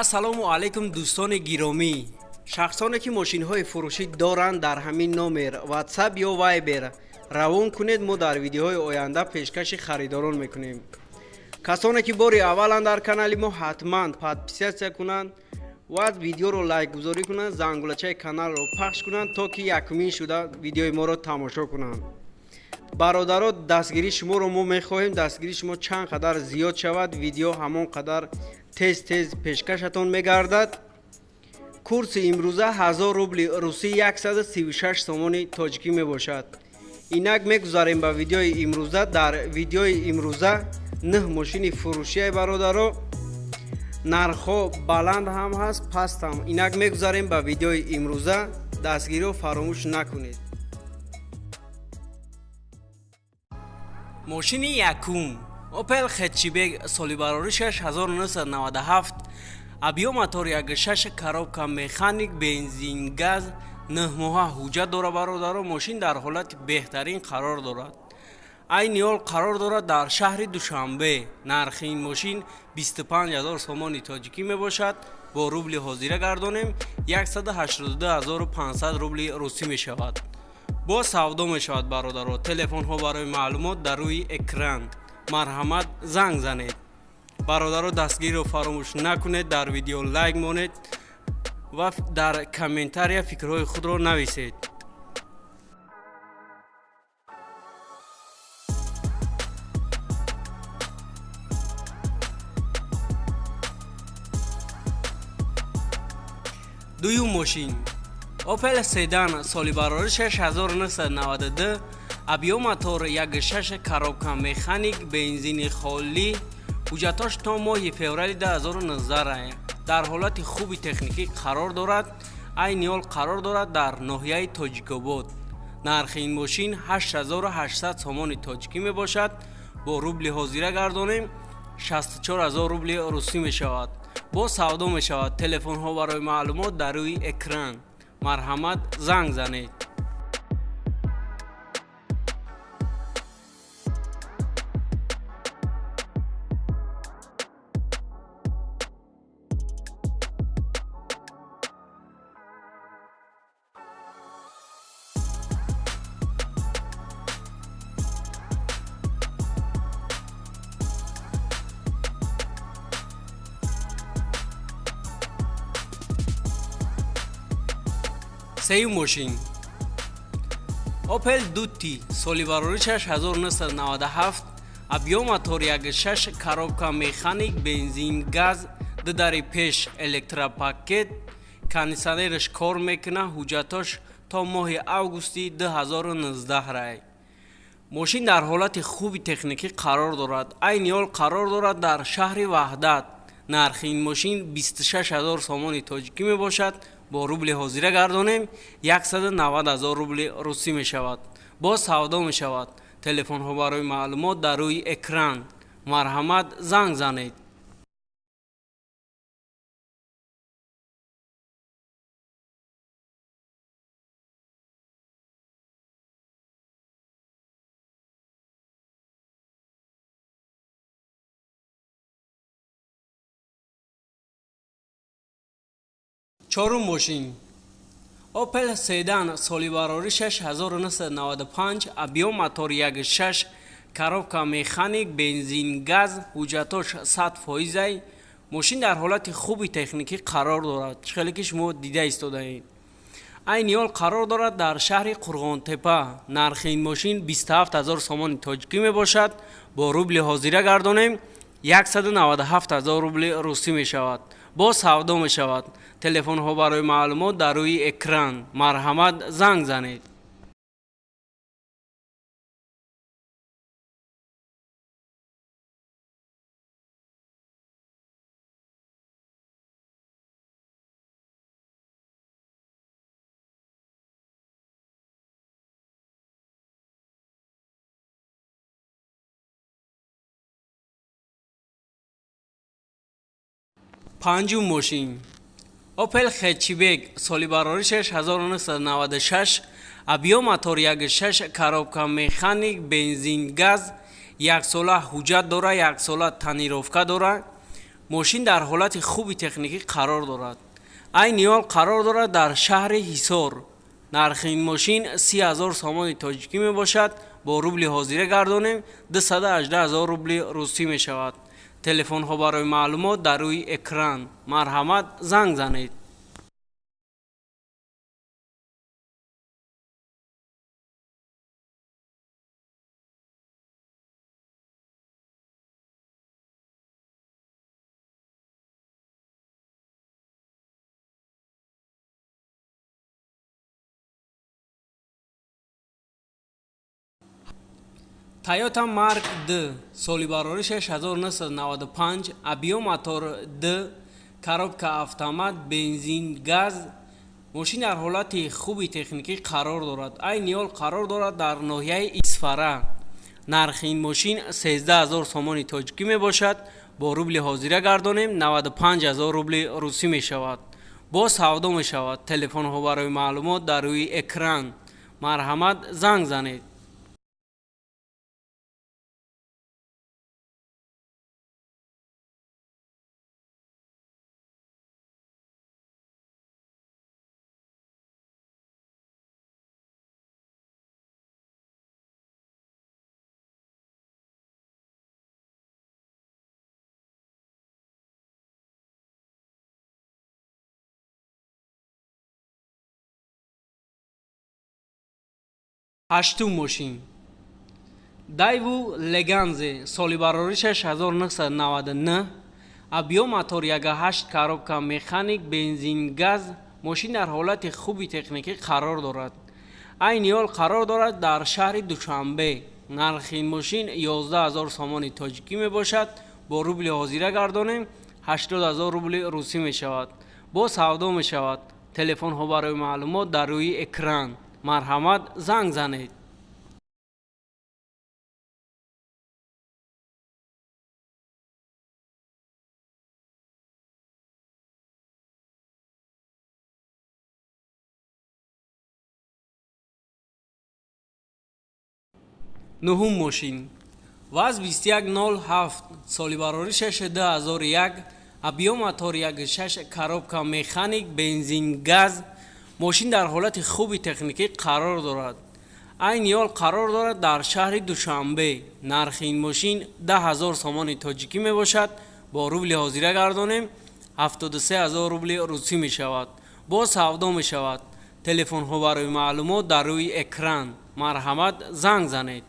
Ассалому алайкум, дӯстони гиромӣ! Шахсоне, ки мошинҳои фурӯшӣ доранд, дар ҳамин номер WhatsApp ё Viber равон кунед, мо дар видеоҳои оянда пешкаши харидорон мекунем. Касоне, ки бори авваланд дар канали мо, ҳатман подписаться кунанд ва видеоро лайкгузорӣ кунанд, зангулачаи каналро пахш кунанд, то ки якумин шуда видеои моро тамошо кунанд. Бародаро, дастгирии шуморо мо мехоҳем. Дастгирии шумо чанд қадар зиёд шавад, видео ҳамон қадар тез тез пешкашатон мегардад. Курси имрӯза 1000 рубли русӣ 136 сомони тоҷикӣ мебошад. Инак, мегузарем ба видеои имрӯза. Дар видеои имрӯза нӯҳ мошини фурӯшияй, бародаро. Нархҳо баланд ҳам ҳаст, паст ҳам. Инак, мегузарем ба видеои имрӯза. Дастгириро фаромӯш накунед. Мошини якум: Опел Хэтчбек, соли бароришаш 1997, объём мотор 1,6, коробка механик, бензин, газ, 9 моҳа ҳуҷҷат дора. Бародаро, мошин дар ҳолати беҳтарин қарор дорад. Айни ҳол қарор дорад дар шаҳри Душанбе. Нархи ин мошин 25 ҳазор сомони тоҷикӣ мебошад. Бо рубли ҳозира гардонем, 182 500 рубли русӣ мешавад. Боз савдо мешавад. Бародаро, телефонҳо барои маълумот дар рӯи экран, марҳамат, занг занед. Бародаро, дастгириро фаромӯш накунед, дар видео лайк монед ва дар комментария фикрҳои худро нависед. Дуюм мошин: Опел седан, соли бароришаш 1992, объём мотор 1,6, коробка механик, бензини холӣ, ҳуҷҷатош то моҳи феврали 2019. Дар ҳолати хуби техникӣ қарор дорад. Айни ҳол қарор дорад дар ноҳияи Тоҷикобод. Нархи ин мошин 8800 сомони тоҷикӣ мебошад. Бо рубли ҳозира гардонем, 64 000 рубли русӣ мешавад. Боз савдо мешавад. Телефонҳо барои маълумот дар рӯи экран, марҳамат, занг занед. Сеюм мошин: Опел Дутти, соли бароришаш 1997, объём мотор 1,6, коробка механик, бензин, газ, ду дари пеш электропакет, кондитсионераш кор мекуна, ҳуҷҷатош то моҳи августи 2019 рай. Мошин дар ҳолати хуби техникӣ қарор дорад. Айни ҳол қарор дорад дар шаҳри Ваҳдат. Нархи ин мошин 26 ҳазор сомони тоҷикӣ мебошад. Бо рубли ҳозира гардонем, 190 ҳазор рубли русӣ мешавад. Боз савдо мешавад. Телефонҳо барои маълумот дар рӯи экран, марҳамат, занг занед. Чорум мошин: Опел седан, соли бароришаш 1995, объём мотор 1,6, коробка механик, бензин, газ, ҳуҷҷатош 100 фоизай. Мошин дар ҳолати хуби техникӣ қарор дорад, чӣ хеле ки шумо дида истодаед. Айни ҳол қарор дорад дар шаҳри Қурғонтепа. Нархи ин мошин 27 ҳазор сомони тоҷикӣ мебошад. Бо рубли ҳозира гардонем, 197 ҳазор рубли русӣ мешавад. Боз савдо мешавад. Телефонҳо барои маълумот дар рӯи экран, марҳамат, занг занед. Панҷум мошин: Опел Хэтчбек, соли бароришаш 1996, объём мотор 1,6, коробка механик, бензин, газ, яксола ҳуҷҷат дора, яксола тонировка дора. Мошин дар ҳолати хуби техникӣ қарор дорад. Айни ҳол қарор дорад дар шаҳри Ҳисор. Нархи ин мошин 30 000 сомони тоҷикӣ мебошад. Бо рубли ҳозира гардонем, 218 000 рубли русӣ мешавад. Телефонҳо барои маълумот дар рӯи экран, марҳамат, занг занед. Тойота Марк Д, соли бароришаш 1995, объём мотор Д, коробка автомат, бензин, газ. Мошин дар ҳолати хуби техникӣ қарор дорад. Айни ҳол қарор дорад дар ноҳияи Исфара. Нархи ин мошин 13 000 сомони тоҷикӣ мебошад. Бо рубли ҳозира гардонем, 95 000 рубли русӣ мешавад. Боз савдо мешавад. Телефонҳо барои маълумот дар рӯи экран, марҳамат, занг занед. Ҳаштум мошин Дайву Леганзе, соли бароришаш 1999, объём мотор 1,8, коробка механик, бензин, газ. Мошин дар ҳолати хуби техникӣ қарор дорад. Айни ҳол қарор дорад дар шаҳри Душанбе. Нархи ин мошин 11 000 сомони тоҷикӣ мебошад. Бо рубли ҳозира гардонем, 80 000 рубли русӣ мешавад. Боз савдо мешавад. Телефонҳо барои маълумот дар рӯи экран, марҳамат, занг занед. Нуҳум мошин ВАЗ 2107, соли бароришаш 2001, объём мотор 1,6, коробка механик, бензин, газ. Мошин дар ҳолати хуби техникӣ қарор дорад. Айни ҳол қарор дорад дар шаҳри Душанбе. Нархи ин мошин 10 000 сомони тоҷикӣ мебошад. Бо рубли ҳозира гардонем, 73 000 рубли русӣ мешавад. Боз савдо мешавад. Телефонҳо барои маълумот дар рӯи экран, марҳамат, занг занед.